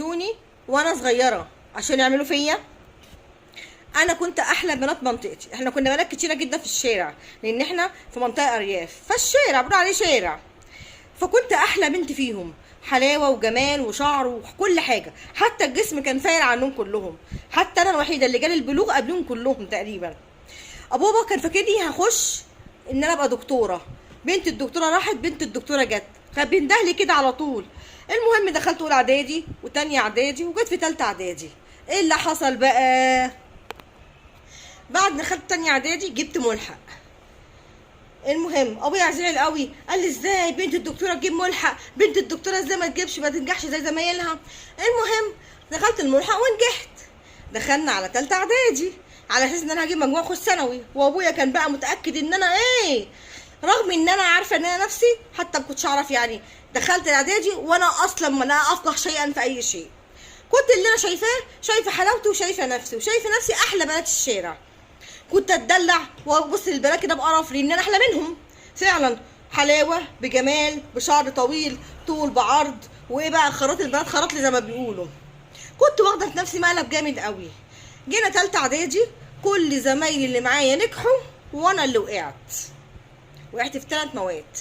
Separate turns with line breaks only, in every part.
جوزوني وانا صغيرة عشان يعملوا فيا. انا كنت احلى بنات منطقتي، احنا كنا بنات كتيرة جدا في الشارع لان احنا في منطقة ارياف، فالشارع بنقول عليه شارع. فكنت احلى بنت فيهم، حلاوة وجمال وشعر وكل حاجة، حتى الجسم كان فاير عنهم كلهم، حتى انا الوحيدة اللي جالي البلوغ قبلهم كلهم تقريبا. ابوبا كان فاكرني هخش ان انا ابقى دكتورة، بنت الدكتورة راحت بنت الدكتورة جت، كان بيندهلي كده على طول. المهم دخلت اولى اعدادي وتانية اعدادي وجيت في تالتة اعدادي. ايه اللي حصل بقى؟ بعد ما دخلت تانية اعدادي جبت ملحق. المهم ابويا زعل قوي، قال لي ازاي بنت الدكتورة تجيب ملحق؟ بنت الدكتورة ازاي ما تجيبش، ما تنجحش زي زمايلها. المهم دخلت الملحق ونجحت. دخلنا على تالتة اعدادي على اساس ان انا هجيب مجموع اخش ثانوي، وابويا كان بقى متاكد ان انا ايه، رغم ان انا عارفه ان انا نفسي حتى ما كنتش اعرف يعني. دخلت الاعدادي وانا اصلا ما لا افقه شيئا في اي شيء، كنت اللي انا شايفاه شايفه حلاوتي وشايفه نفسي وشايفه نفسي احلى بنات الشارع. كنت اتدلع وابص للبنات كده بقرف لان انا احلى منهم فعلا، حلاوة بجمال بشعر طويل طول بعرض، وايه بقى خراط البنات خراط لي زي ما بيقولوا. كنت واخده في نفسي مقلب جامد قوي. جينا تالتة اعدادي كل زمايلي اللي معايا نجحوا وانا اللي وقعت، وقعت في 3 مواد.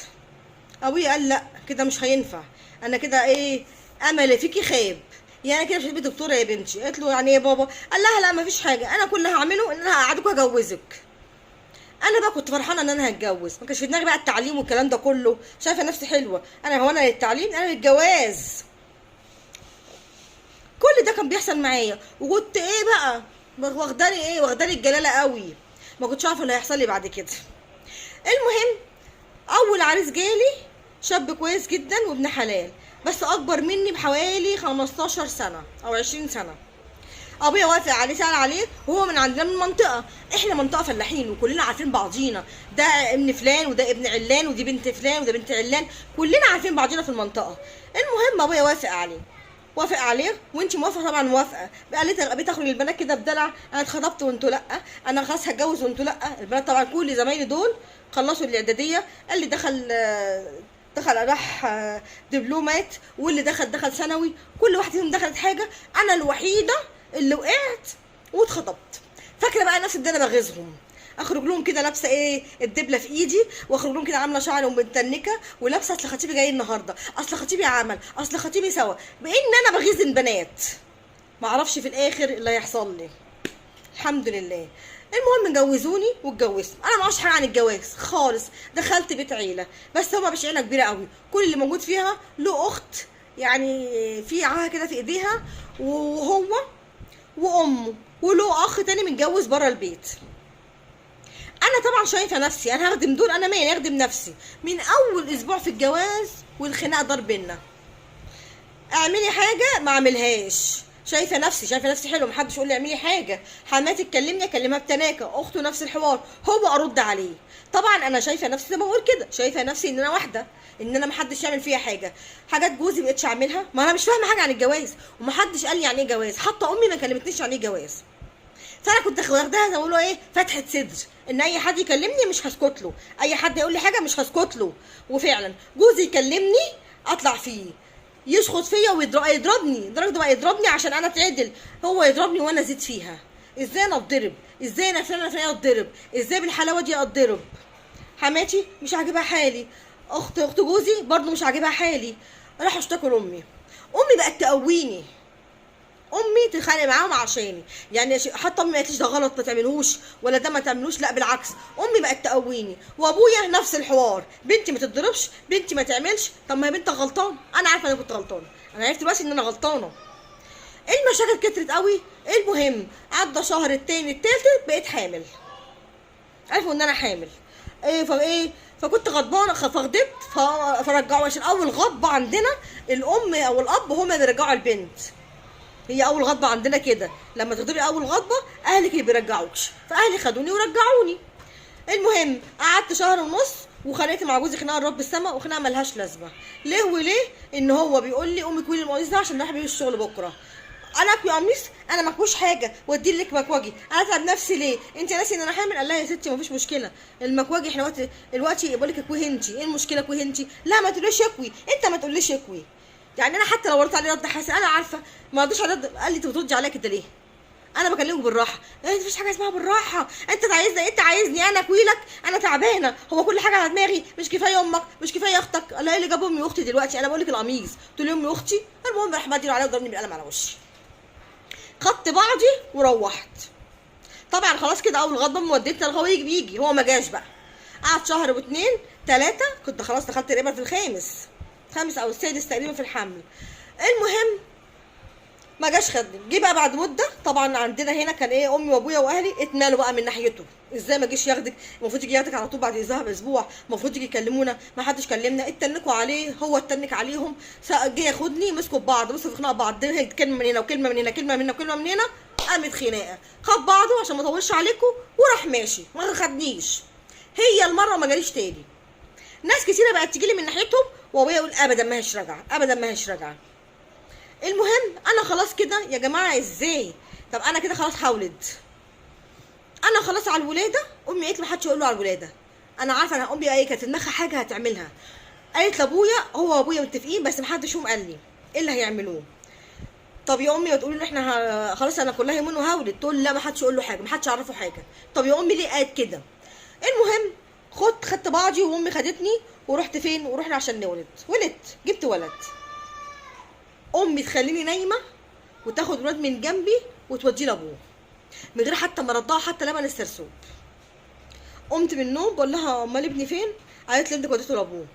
ابويا قال لا كده مش هينفع، انا كده ايه املي فيكي خاب، يعني كده مش هتبقي دكتورة يا بنتي. قالت له يعني ايه يا بابا؟ قال لها لا مفيش حاجة، انا كل اللي هعمله ان انا هقعدك وهجوزك. انا بقى كنت فرحانة ان انا هتجوز، ما كانش في دماغي بقى التعليم والكلام ده كله، شايفه نفسي حلوة، انا هو انا للتعليم، انا للجواز. كل ده كان بيحصل معايا، وكنت ايه بقى واخداني ايه، واخداني الجلاله قوي، ما كنتش عارفه اللي هيحصل لي بعد كده. المهم اول عريس جالي شاب كويس جدا وابن حلال، بس اكبر مني بحوالي 15 سنة او 20 سنة. ابويا وافق عليه، سال عليه، وهو من عندنا من المنطقة، احنا منطقة فلاحين وكلنا عارفين بعضينا، ده ابن فلان وده ابن علان ودي بنت فلان وده بنت علان، كلنا عارفين بعضينا في المنطقة. المهم ابويا وافق عليه، وافق عليه، وانت موافقة؟ طبعا موافقة. قال لي بقيت اخرج البنات كده بدلع، انا اتخطبت وانتوا لا، انا خلاص هتجوز وانتوا لا. البنات طبعا كل زمايلي دول خلصوا الاعدادية، اللي دخل راح دبلومات، واللي دخل ثانوي، كل واحدة فيهم دخلت حاجة، انا الوحيدة اللي وقعت واتخطبت. فاكره بقى نفسي ان انا بغيظهم، اخرج لهم كده لابسه ايه الدبله في ايدي، واخرج لهم كده عامله شعري ومتنكه ولابسه اصل خطيبي جاي النهارده، اصل خطيبي عمل، اصل خطيبي سوا، بان انا بغيظ البنات. ما اعرفش في الاخر اللي هيحصل لي، الحمد لله. المهم جوزوني واتجوزت، انا ما اعرفش حاجة عن الجواز خالص. دخلت بيت عيله، بس هما مش عيله كبيرة قوي، كل اللي موجود فيها له اخت يعني في عاهة كده في ايديها، وهو وامه، وله اخ تاني متجوز بره البيت. انا طبعا شايفه نفسي انا هخدم دول، انا مالي اخدم نفسي. من اول اسبوع في الجواز والخناقه ضرب بينا، اعملي حاجة ما اعملهاش، شايفه نفسي، شايفه نفسي حلو، محدش يقول لي اعملي حاجة. حماتي تكلمني اكلمها بتناكه، اخته نفس الحوار، هو ارد عليه. طبعا انا شايفه نفسي زي ما بقول كده، شايفه نفسي ان انا واحدة، ان انا محدش يعمل فيها حاجة، حاجات جوزي مبقتش اعملها، ما انا مش فاهمه حاجة عن الجواز، ومحدش قال لي يعني ايه جواز، حتى امي ما كلمتنيش عن ايه جواز. فانا كنت واخداها زي ما بيقولوا ايه، فتحه صدر، ان اي حد يكلمني مش هسكت له، اي حد يقول لي حاجة مش هسكت له. وفعلا جوزي يكلمني اطلع فيه، يشخط فيا ويضربني، لدرجة بقى يضربني عشان انا اتعدل، هو يضربني وانا ازيد فيها. ازاي انا اتضرب؟ ازاي انا فلانه فلانه اتضرب؟ ازاي بالحلاوه دي اتضرب؟ حماتي مش عاجبها حالي، اخت جوزي برضو مش عاجبها حالي. راحوا اشتكوا لامي، امي بقت تقويني، امي تتخانق معاهم عشاني، يعني حتى امي ما قالتليش ده غلط ما تعملوش ولا ده ما تعملوش، لا بالعكس امي بقت تقويني. وابويا نفس الحوار، بنتي ما تتضربش، بنتي ما تعملش. طب ما هي بنتك غلطانة، انا عارفه انا كنت غلطانة، انا عرفت دلوقتي ان انا غلطانة. المشاكل كترت قوي. المهم عدى شهر التاني التالت بقيت حامل، عرفوا ان انا حامل ايه، فايه فكنت غضبانه، فغضبت، فرجعوا، عشان اول غضبه عندنا الام او الاب هما اللي بيرجعوا البنت، هي اول غضبه عندنا كده، لما تغضبي اول غضبه اهلك اللي بيرجعوكش، فاهلي خدوني ورجعوني. المهم قعدت شهر ونص وخانقت مع جوزي خناقه رب السما، وخناقه ملهاش لازمه. ليه وليه؟ ان هو بيقول لي قومي كوي القميص ده عشان رايح بيه الشغل بكره. انا اكوي قميص؟ انا ما اكوش حاجة، وادي لك مكواجي، انا اتعب نفسي ليه؟ انت ناسي ان انا حامل؟ قال لها يا ستي مفيش مشكلة، المكواجي احنا وقت دلوقتي بقول لك اكويه انت، ايه المشكلة اكويه انت؟ لا ما تقوليش اكوي، انت ما تقوليش اكوي. يعني انا حتى لو ردت عليه رد حاسس انا عارفه ما ردش على رد. قال لي انت بتردي عليا كده ليه؟ انا بكلمك بالراحة. لا مفيش حاجة اسمها بالراحة، انت عايزني، انت عايزني انا اكويلك؟ انا تعبانة، هو كل حاجة على دماغي، مش كفاية امك، مش كفاية اختك. قال لها ايه اللي جاب امي واختي دلوقتي؟ انا بقول لك القميص. قلت له امي واختي. المهم راح مديله عليا وضربني بالقلم على وشي. خدت بعضي وروحت. طبعا خلاص كده اول غضبه مودتنا الغويج بيجي، هو ما جاش بقى. قعد شهر واتنين تلاتة، كنت خلاص دخلت تقريبا في الخامس، خامس او السادس تقريبا في الحمل. المهم ما جاش خدني. جه بقى بعد مده. طبعا عندنا هنا كان ايه، امي وابويا واهلي اتمالوا بقى من ناحيته، ازاي ما جيش ياخدك؟ المفروض يجي ياخدك على طول بعد اذاها باسبوع، المفروض يجي يكلمونا، ما حدش كلمنا. اتنكوا عليه، هو اتنك عليهم، جه ياخدني، مسكوا ببعض، مسكوا في خناقه بعض، كلمة من هنا وكلمه من هنا، كلمة من هنا وكلمه من هنا، قامت خناقه. خد بعضه عشان ما اطولش عليكم وراح ماشي، ما خدنيش. هي المرة ما جاليش تاني. ناس كتيرة بقت تجيلي من ناحيتهم، وابويا يقول ابدا ما هيش راجعه، ابدا ما هيش راجعه. المهم انا خلاص كده يا جماعة، ازاي؟ طب انا كده خلاص هولد، انا خلاص على الولادة. امي قالت لي ما حدش يقول له على الولادة. انا عارفه انا امي ايه كانت في دماغها حاجة هتعملها. قالت لابويا، هو وابويا متفقين، بس ما حدش فيهم قال لي ايه اللي هيعملوه. طب يا امي ما تقولي له احنا خلاص انا كلها يومين وهولد. تقول لا ما حدش يقول له حاجة، ما حدش يعرفه حاجة. طب يا امي ليه قالت كده؟ المهم خدت بعضي وامي خدتني ورحت فين؟ ورحنا عشان نولد. ولدت، جبت ولد. امي تخليني نايمة وتاخد الولد من جنبي وتوديه لابوه من غير حتى ما ارضعه حتى لبن السرسوب. قمت من النوم بقول لها امال ابني فين؟ قالت لي ابنك وديته لابوه.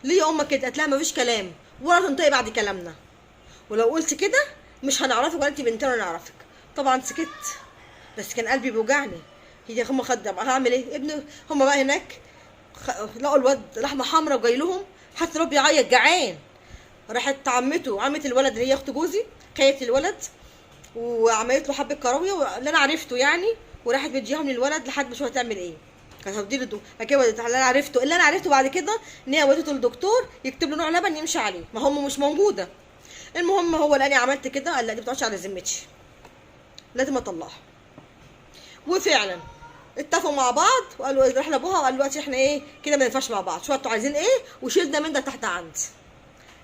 ليه يا امك كده؟ قالت لها مفيش كلام ولا تنطقي بعد كلامنا، ولو قلت كده مش هنعرفك ولا انت بنتنا ولا نعرفك. طبعا سكت، بس كان قلبي بيوجعني. هي هم خد هعمل ايه؟ ابني هم بقى هناك لقوا الواد لحمه حمراء وجاي لهم، حتى ربي يعيط جعان. راحت عمته، عمه الولد اللي هي اخت جوزي، خدت الولد وعملت له حبه كراويه اللي انا عرفته يعني، وراحت مديهم للولد لحد ما شوف هتعمل ايه. كانت هتدي له اللي انا عرفته، اللي انا عرفته بعد كده ان هي ودته للدكتور يكتب له نوع لبن يمشي عليه، ما هم مش موجودة. المهم هو لاني عملت كده قال لا دي ما بتقعدش على ذمتي، لازم اطلعها. وفعلا اتفقوا مع بعض وقالوا راح لابوها وقال دلوقتي احنا ايه كده ما ينفعش مع بعض، شو انتوا عايزين ايه؟ وشيلنا من ده تحت عندي،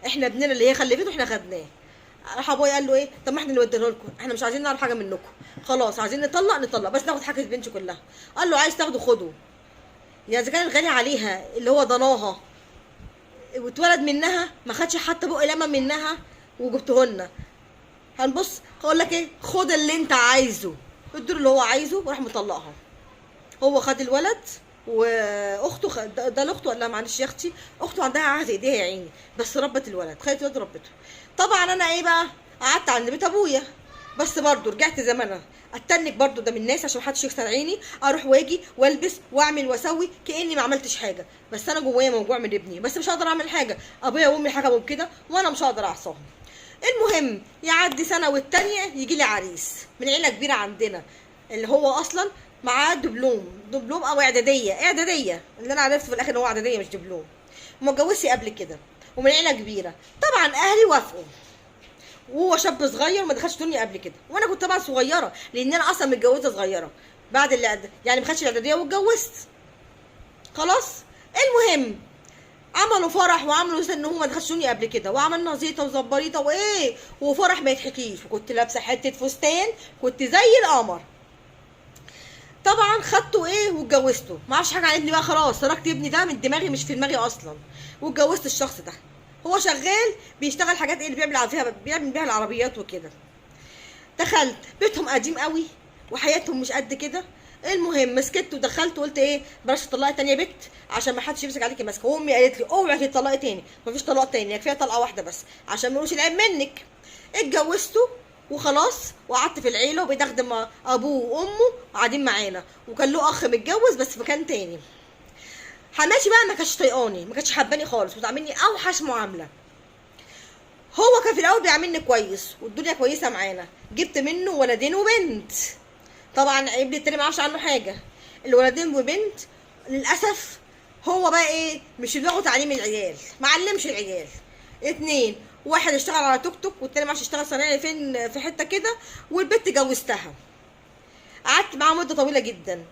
احنا ابننا اللي هي خلفته احنا خدناه. راح ابويا قال له ايه، طب ما احنا اللي وديناه لكم، احنا مش عايزين نعرف حاجة منكم، خلاص عايزين نطلق نطلق بس ناخد حاجة البنت كلها. قال له عايز تاخده خده، يعني اذا كان الغالي عليها اللي هو ضناها واتولد منها ما خدش حتى بق لما منها وجبته لنا، هنبص هقول لك ايه، خد اللي انت عايزه، اديله اللي هو عايزه. وراح مطلقها. هو خد الولد واخته ده لاخته، قال لها معلش يا اختي، اخته عندها عهد ايديها يا عيني، بس ربت الولد، خدت الولد ربته. طبعا انا ايه بقى، قعدت عند بيت ابويا، بس برضو رجعت زي ما انا اتنك برضو قدام الناس عشان محدش يكسر عيني، اروح واجي والبس واعمل واسوي كاني ما عملتش حاجة، بس انا جوايا موجوع من ابني، بس مش هقدر اعمل حاجة، ابويا وامي حكموا بكده وانا مش هقدر اعصاهم. المهم يعدي سنة والتانية يجي لي عريس من عيله كبيرة عندنا، اللي هو اصلا معاه دبلوم او اعدادية، اعدادية اللي انا عرفته في الاخر ان هو اعدادية مش دبلوم، وما اتجوزش قبل كده، ومن عيله كبيرة. طبعا اهلي وافقوا، وهو شاب صغير ما دخلش دنيا قبل كده، وانا كنت طبعا صغيرة لان انا اصلا متجوزة صغيرة بعد اللي يعني ما خدش الاعدادية واتجوزت خلاص. المهم عملوا فرح وعملوا ان هو ما دخلش دنيا قبل كده، وعملنا زيطه وزبريطه وايه وفرح ما يتحكيش، وكنت لابسه حتة فستان كنت زي القمر. طبعا خدته ايه واتجوزته، ما اعرفش حاجة عن ابني بقى، خلاص تركت ابني ده من دماغي، مش في دماغي اصلا، واتجوزت الشخص ده. هو شغال بيشتغل حاجات ايه اللي بيعمل فيها، بيعمل بيها العربيات وكده. دخلت بيتهم قديم قوي وحياتهم مش قد كده. المهم مسكت ودخلت وقلت ايه، بلاش تطلقي تاني يا بت عشان ما حدش يمسك عليكي ماسكه. وامي قالت لي اوعي تطلقي تاني، مفيش طلاق تاني، كفاية طلقه واحدة بس عشان ما يقولوش العيب منك. اتجوزته وخلاص، وقعدت في العيلة وبقيت اخدم ابوه وامه قاعدين معانا، وكان له اخ متجوز بس في مكان تاني. حماتي بقى ما كانتش طايقاني، ما كانتش حباني خالص، وتعاملني اوحش معاملة. هو كان في الاول بيعاملني كويس والدنيا كويسة معانا، جبت منه ولدين وبنت. طبعا ابني التاني ما اعرفش عنه حاجة، الولدين وبنت للاسف هو بقى ايه، مش دماغه تعليم العيال، ما علمش العيال. اتنين، واحد اشتغل على توك توك والتاني ما عرفش يشتغل صنايعي فين في حتة كده، والبت جوزتها. قعدت معاه مده طويلة جدا،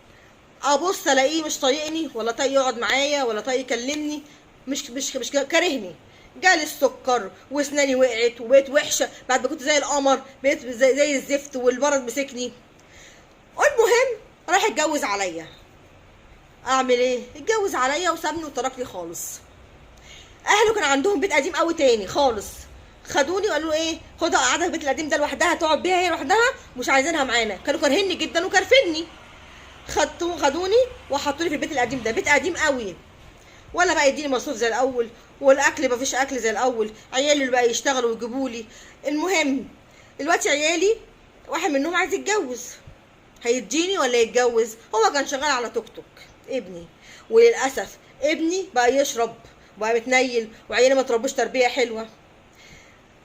ابص الاقيه مش طايقني ولا طايق يقعد معايا ولا طايق يكلمني، مش مش مش كارهني. جالي السكر واسناني وقعت وبقيت وحشة، بعد ما كنت زي القمر بقيت زي الزفت، والمرض مسكني. المهم راح اتجوز عليا. اعمل ايه؟ اتجوز عليا وسابني وتركني خالص. اهله كان عندهم بيت قديم قوي تاني خالص، خدوني وقالوا ايه، خدها قعدها في البيت القديم ده لوحدها، تقعد بيها هي لوحدها، مش عايزينها معانا. كانوا كارهيني جدا وكارفيني. خدوني وحطوني في البيت القديم ده، بيت قديم قوي، ولا بقى يديني مصروف زي الاول، والاكل مفيش اكل زي الاول، عيالي اللي بقى يشتغلوا ويجيبوا لي. المهم دلوقتي عيالي واحد منهم عايز يتجوز، هيديني ولا يتجوز؟ هو كان شغال على توك توك ابني، وللاسف ابني بقى يشرب وبقى متنيل، وعيالي ما تربوش تربيه حلوة.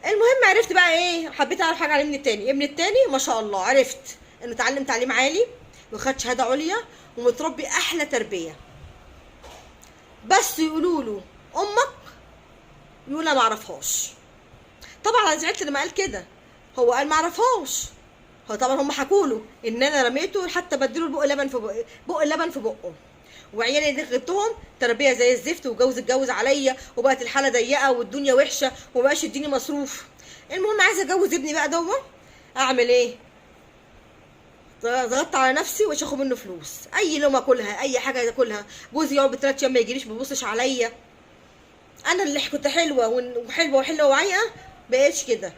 المهم عرفت بقى ايه، حبيت اعرف حاجة عن ابني التاني. ابني التاني ما شاء الله عرفت انه اتعلم تعليم عالي وخد شهادة عليا ومتربي احلى تربيه، بس يقولوا له امك، يقول انا ما اعرفهاش. طبعا انا زعلت لما قال كده، هو قال ما اعرفهاش. هو طبعا هم حكوا له ان انا رميته، حتى بديله بق لبن في بق اللبن في بقه. وعيالي اللي غبتهم تربيه زي الزفت، وجوز اتجوز عليا، وبقت الحالة ضيقه والدنيا وحشة، ومبقاش يديني مصروف. المهم عايزه اتجوز ابني بقى دوت، اعمل ايه؟ ضغطت على نفسي ومش اخد منه فلوس، اي لقمة اكلها، اي حاجة اكلها. جوزي يقعد بثلاث ايام ما يجيليش، ما يبصش عليا. انا اللي كنت حلوة وحلوه وحلوه وعيقه، بقيتش كده.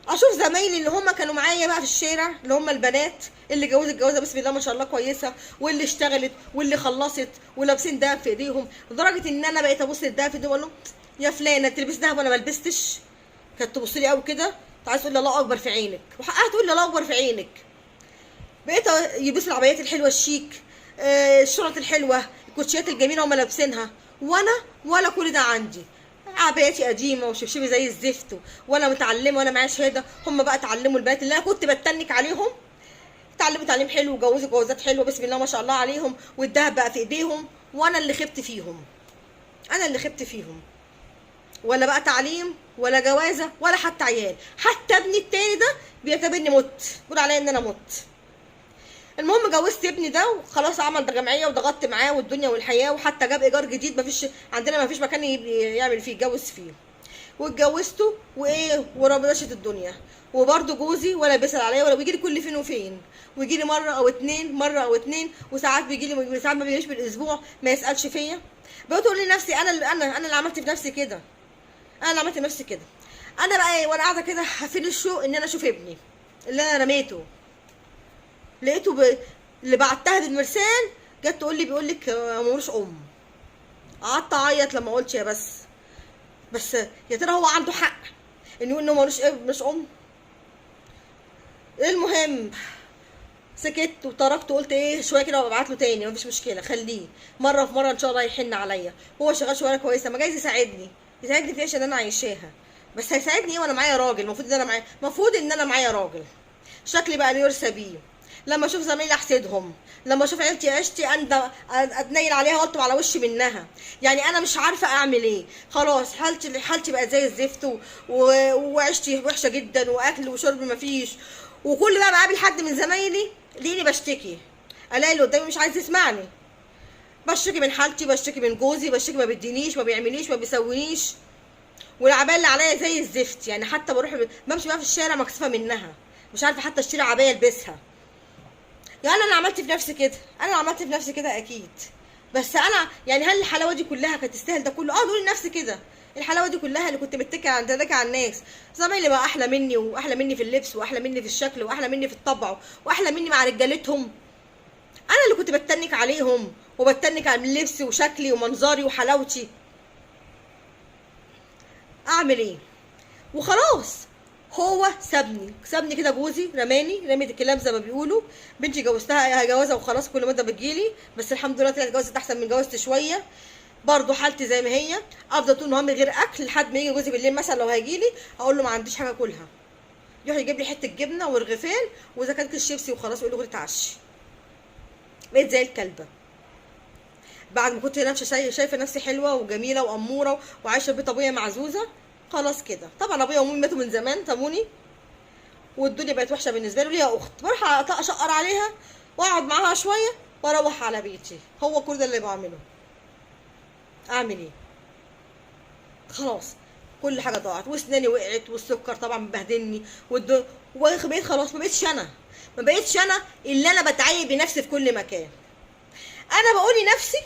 اشوف زمايلي اللي هم كانوا معايا بقى في الشارع، اللي هم البنات اللي جوزت جوازه بسم الله ما شاء الله كويسة، واللي اشتغلت واللي خلصت ولابسين دهب في ايديهم، لدرجة ان انا بقيت ابص للدهب في ايديهم واقول لهم يا فلانه تلبس دهب وانا ما لبستش. كانت تبص لي قوي كده، كنت عايز تقول لي الله اكبر في عينك، وحقها تقول لي الله اكبر في عينك. بقيت يلبسوا العبايات الحلوة الشيك، الشنط الحلوة، الكوتشيات الجميلة هم لابسينها، وانا ولا كل ده عندي. عباياتي قديمة وشبشبي زي الزفت، ولا متعلمة ولا معايا شهادة. هم بقى اتعلموا، البنات اللي انا كنت بتنك عليهم اتعلموا تعليم حلو وجوزوا جوازات حلوة بسم الله ما شاء الله عليهم، والدهب بقى في ايديهم، وانا اللي خبت فيهم، انا اللي خبت فيهم. ولا بقى تعليم ولا جوازه ولا حتى عيال. حتى ابني التاني ده بيعتبرني مت، بيقول عليا ان انا مت. المهم جوزت ابني ده وخلاص، عمل ده جمعية وضغطت معاه والدنيا والحياة، وحتى جاب ايجار جديد، مفيش عندنا مفيش مكان يعمل فيه يتجوز فيه، واتجوزته وايه وربشت الدنيا. وبرده جوزي ولا بيسال عليا ولا بيجي لي، كل فين وفين، ويجي لي مرة او اتنين، مرة او اتنين، وساعات بيجي لي ساعات ما بيجيش بالاسبوع، ما يسالش فيا. بقيت اقول لنفسي انا اللي انا اللي عملت في نفسي كده، انا اللي عملت في نفسي كده. انا بقى ايه وانا قاعدة كده هفين الشوق ان انا اشوف ابني اللي انا رميته، لقيته اللي بعتها بالمرسال، جت تقول لي بيقول لك ملوش ام. قعدت اعيط لما قلت يا بس يا ترى هو عنده حق انه يقول انه ملوش مش ام؟ المهم سكت وتركته، قلت ايه شوية كده وابعت له تاني، مفيش مشكلة، خليه مرة في مرة ان شاء الله يحن عليا. هو شغال شغلانة كويسة، ما جايز يساعدني، يساعدني في ايش اللي انا عايشاها، بس هيساعدني ايه وانا معايا راجل؟ المفروض ان انا معايا، المفروض ان انا معايا راجل. شكلي بقى يرثى بيه. لما اشوف زمايلي احسدهم، لما اشوف عيلتي عيشتي اتنيل عليها والطم على وشي منها. يعني انا مش عارفه اعمل ايه، خلاص حالتي بقت زي الزفت، وعيشتي وحشة جدا، واكل وشرب مفيش. وكل بقى بقابل حد من زمايلي ليني بشتكي، الاقي اللي قدامي مش عايز يسمعني. بشتكي من حالتي، بشتكي من جوزي، بشتكي ما بيدينيش، ما بيعمليش، ما بيسوينيش، والعبايه اللي عليا زي الزفت. يعني حتى بروح بمشي بقى في الشارع مكسوفه منها، مش عارفه حتى اشتري عباية البسها. يعني انا اللي عملت في نفسي كده، انا اللي عملت في نفسي كده اكيد. بس انا يعني هل الحلاوة دي كلها كانت تستاهل ده كله؟ اقعد اقول لنفسي كده، الحلاوة دي كلها اللي كنت متكه عند ذاك على الناس، زمايلي بقى احلى مني، واحلى مني في اللبس، واحلى مني في الشكل، واحلى مني في الطبع، واحلى مني مع رجالتهم. انا اللي كنت بتنك عليهم، وبتنك على لبسي وشكلي ومنظري وحلاوتي. اعمل ايه؟ وخلاص هو سابني، سابني كده جوزي، رماني رميت الكلاب زي ما بيقولوا. بنتي جوزتها جوازها وخلاص، كل مده بتجيلي، بس الحمد لله طلعت جوازت احسن من جوازتي شوية. برضو حالتي زي ما هي، افضل طول النهار من غير اكل لحد ما يجي جوزي بالليل مثلا، لو هيجيلي اقول له ما عنديش حاجة اكلها، يروح يجيب لي حتة جبنه ورغيفين واذا كانت كيس شيبسي وخلاص، ويقول له غير اتعشي. بقيت زي الكلبة بعد ما كنت نفسي شايفه نفسي حلوة وجميلة واموره وعايشة في بيت ابويا معزوزه، خلاص كده. طبعا ابويا وامي ماتوا من زمان، سابوني، والدنيا بقت وحشة بالنسبة لي. وليا اخت بروح اشقر عليها واقعد معاها شوية واروح على بيتي. هو كل ده اللي بعمله. اعمل ايه؟ خلاص كل حاجة ضاعت، واسناني وقعت، والسكر طبعا مبهدلني، وبقيت خلاص ما بقيتش انا، ما بقيتش انا اللي انا بتعيب بنفسي في كل مكان. انا بقول لنفسي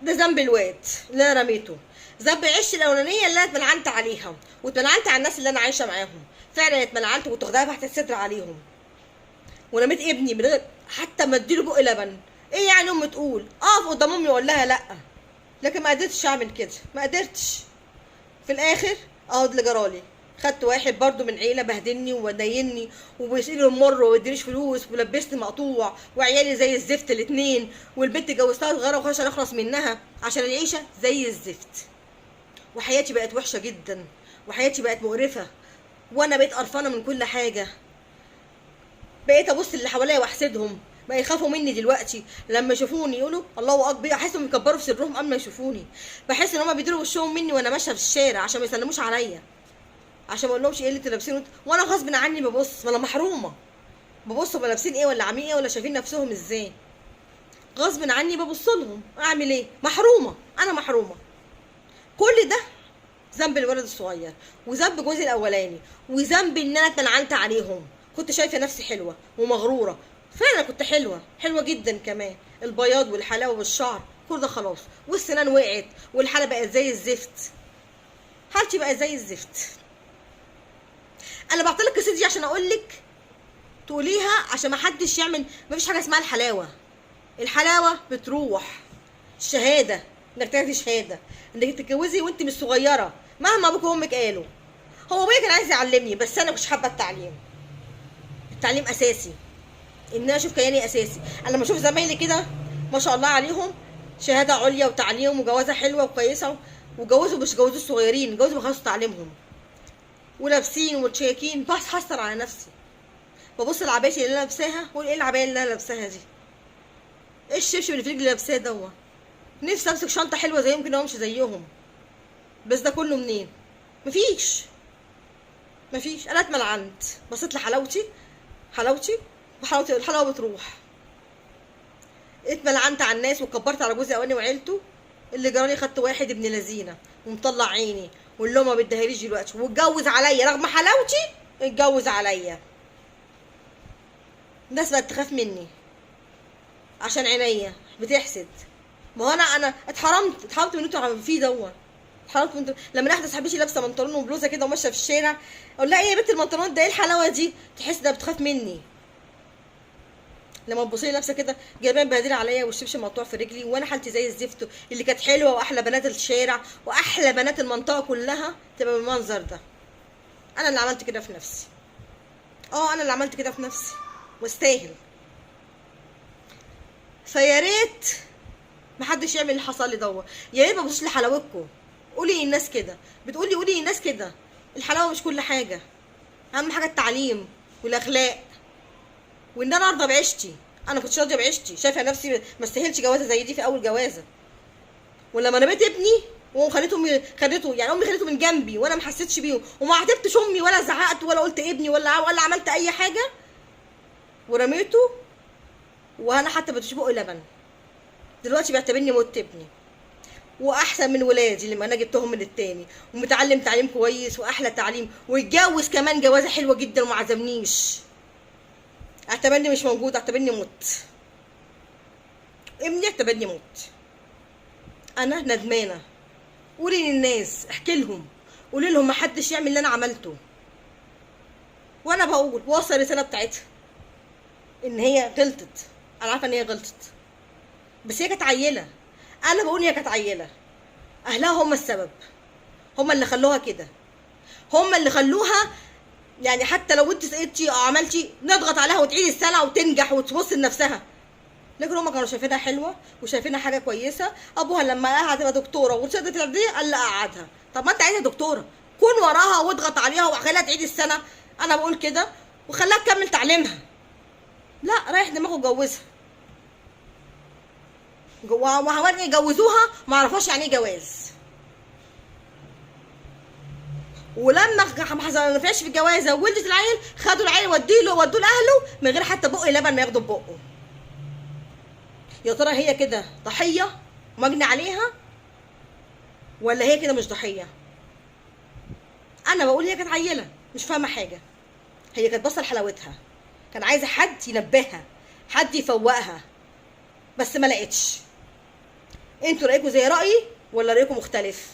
ده ذنب الواد اللي انا رميته، ذنب عيشتي الاولانية اللي انا اتملعنت عليها، واتملعنت على الناس اللي انا عايشه معاهم، فعلا اتملعنت وكنت واخداها تحت الستر عليهم، ورميت ابني من غير حتى ما اديله بق لبن. ايه يعني امي تقول؟ اقف قدام امي واقول لها لا، لكن ما قدرتش اعمل كده، ما قدرتش. في الاخر اقعد اللي جرالي، خدت واحد برضو من عيله بهدلني ودايني وبيسيل المر وما بيدينيش فلوس، ولبسني مقطوع، وعيالي زي الزفت الاتنين، والبنت جوزتها صغيرة وخلاص عشان اخلص منها، عشان العيشة زي الزفت. وحياتي بقت وحشة جدا، وحياتي بقت مقرفة، وانا بقيت قرفانه من كل حاجة. بقيت ابص اللي حواليا واحسدهم، ما يخافوا مني دلوقتي لما يشوفوني يقولوا الله اكبر، احس انهم بيكبروا في سرهم قبل ما يشوفوني، بحس ان هم بيديروا وشهم مني وانا ماشية في الشارع عشان ما يسلموش عليا، عشان ما اقولهمش ايه اللي انتوا لابسينه، وانا غصب عني ببص، ما انا محرومة، ببص هم لابسين ايه ولا عاملين ايه ولا شايفين نفسهم ازاي، غصب عني ببص لهم، اعمل ايه؟ محرومة، انا محرومة. كل ده ذنب الولد الصغير، وذنب جوزي الاولاني، وذنب ان انا اتنعنت عليهم. كنت شايفه نفسي حلوة ومغروره، فعلا كنت حلوة، حلوة جدا كمان، البياض والحلاوه والشعر كل ده خلاص، والسنان وقعت، والحالة بقت زي الزفت، حالتي بقت زي الزفت. انا بعتلك القصة دي عشان اقول لك تقوليها، عشان ما حدش يعمل، ما فيش حاجة اسمها الحلاوة، الحلاوة بتروح. الشهادة، انك تاخدي شهادة، انك تتجوزي وانت مش صغيرة، مهما ابوك وامك قالوا. هو ابويا كان عايز يعلمني، بس انا مش حابة التعليم. التعليم اساسي، ان انا اشوف كياني اساسي. انا لما اشوف زمايلي كده ما شاء الله عليهم، شهادة عليا وتعليم وجوازه حلوة وكويسة، وجوزوا مش جوزوا الصغيرين، جوزوا ما خلصوا تعليمهم، ولابسين ومتشيكين، بس حسر على نفسي. ببص العباية اللي انا لابساها واقول ايه العباية اللي انا لابساها دي؟ ايه الشبشب اللي في رجلي لابساه دوت؟ نفسي امسك شنطه حلوة زيهم كده وامشي زيهم، بس ده كله منين؟ مفيش، مفيش. انا اتملعنت، بصيت لحلاوتي، حلاوتي وحلاوتي، الحلاوة بتروح. اتملعنت على الناس وكبرت على جوزي الاولاني وعيلته. اللي جرالي خدت واحد ابن لذينه ومطلع عيني، واللي ما بيديهاليش دلوقتي، واتجوز عليا رغم حلاوتي، اتجوز عليا. الناس بقت تخاف مني عشان عينيا بتحسد. ما هو انا اتحرمت من انتوا عاملين فيه دوت، اتحرمت من لما واحدة صاحبتي لابسه بنطلون وبلوزه كده وماشية في الشارع، اقول لها ايه يا بنت البنطلون ده، ايه الحلاوة دي؟ تحس ده بتخاف مني. لما تبصي لي لابسه كده جايبه مبهدله عليا والشبشب مقطوع في رجلي، وانا حالتي زي الزفت، اللي كانت حلوة واحلى بنات الشارع واحلى بنات المنطقة كلها تبقى بالمنظر ده. انا اللي عملت كده في نفسي، انا اللي عملت كده في نفسي واستاهل. فيا ريت محدش يعمل اللي حصل لي دوت، يا ريت ما تبصوش لحلاوتكم. قولي للناس كده، بتقولي قولي للناس كده، الحلاوة مش كل حاجة، اهم حاجة التعليم والاخلاق، وان انا ارضى بعيشتي. انا كنتش راضية بعيشتي، شايفه نفسي ما استاهلش جوازه زي دي في اول جوازه. ولما رميت ابني وخليته امي، خدته يعني امي خليته من جنبي وانا ما حسيتش بيه، وما عاتبتش امي ولا زعقت ولا قلت ابني ولا عملت اي حاجة، ورميته وانا حتى ما بقي لبن. دلوقتي بيعتبرني مت ابني، واحسن من ولادي اللي ما انا جبتهم من التاني، ومتعلم تعليم كويس واحلى تعليم، ويتجوز كمان جوازه حلوة جدا وما عزمنيش. اعتبرني مش موجود، اعتبرني مت ابني، اعتبرني مت. انا ندمانه. قولي للناس، احكي لهم، قولي لهم ما حدش يعمل اللي انا عملته. وانا بقول واصل الرسالة بتاعتها ان هي غلطت، انا عارفه ان هي غلطت، بس هي كانت عيله. انا بقول هي كانت عيله، اهلها هم السبب، هم اللي خلوها كده، هم اللي خلوها. يعني حتى لو انت سقطتي او عملتي نضغط عليها وتعيد السنة وتنجح وتبص لنفسها، لكن هم كانوا شايفينها حلوة وشايفينها حاجة كويسة. ابوها لما قالها هتبقى دكتورة وتصدق دي قال لا قعدها. طب ما انت عايزها دكتورة، كون وراها واضغط عليها وخليها تعيد السنة، انا بقول كده، وخليها تكمل تعليمها. لا، رايح دماغه وجوزها، وهوان يجوزوها ما عرفوش يعني ايه جواز. ولما ما نفعش في الجوازه وولدت العيل، خدوا العيل ودوه لاهله من غير حتى بق لبن ما ياخدوا بقه. يا ترى هي كده ضحية مجني عليها، ولا هي كده مش ضحية؟ انا بقول هي كانت عيله مش فاهمه حاجة، هي كانت باصة لحلاوتها، كان عايزه حد ينبهها، حد يفوقها، بس ما لقيتش. انتوا رايكم زي رايي ولا رايكم مختلف؟